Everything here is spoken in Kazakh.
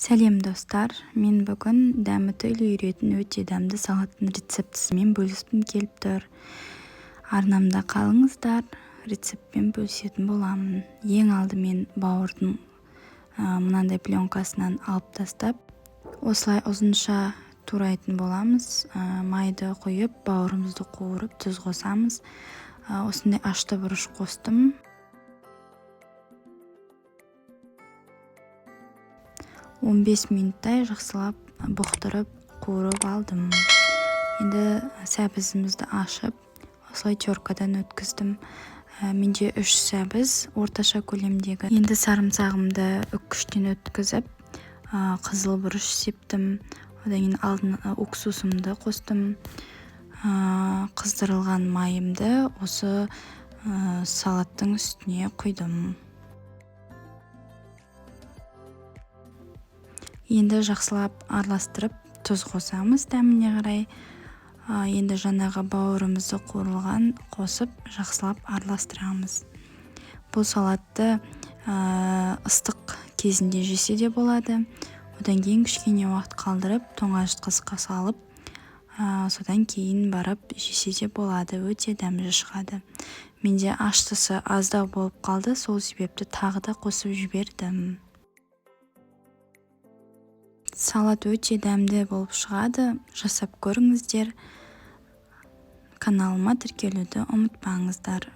Сәлем, достар! Мен бүгін дәмі тіл үйіретін өте дәмді салаттың рецептісімен бөліскім келіп тұр. Арнамда қалыңыздар, рецептпен бөлісетін боламын. Ең алдымен бауырдың мынандай пленкасынан алып тастап, осылай ұзынша турайтын боламыз. Майды құйып, бауырымызды қуырып, тұз қосамыз. Осындай ашты бұрыш қостым. 15 минуттай жақсылап бұқтырып, қуырып алдым. Енді сәбізімізді ашып, осылай теркадан өткіздім. Менде 3 сәбіз орташа көлемдегі. Енді сарымсағымды үккіштен өткізіп, қызыл бұрыш септім. Одан кейін алдын уксусымды қостым. Қыздырылған майымды осы салаттың үстіне құйдым. Енді жақсылап араластырып, тұз қосамыз дәміне қарай. Енді жаңағы бауырымызды қуырылған қосып, жақсылап араластырамыз. Бұл салатты ыстық кезінде жесе де болады. Одан кейін кішкене уақыт қалдырып, тоңазытқышқа салып, содан кейін барып жесе де болады. Өте дәмді шығады. Менде аштысы аздау болып қалды, сол себепті тағы да қосып жібердім. Салат өте дәмді болып шығады. Жасап көріңіздер. Каналыма тіркелуді ұмытпаңыздар.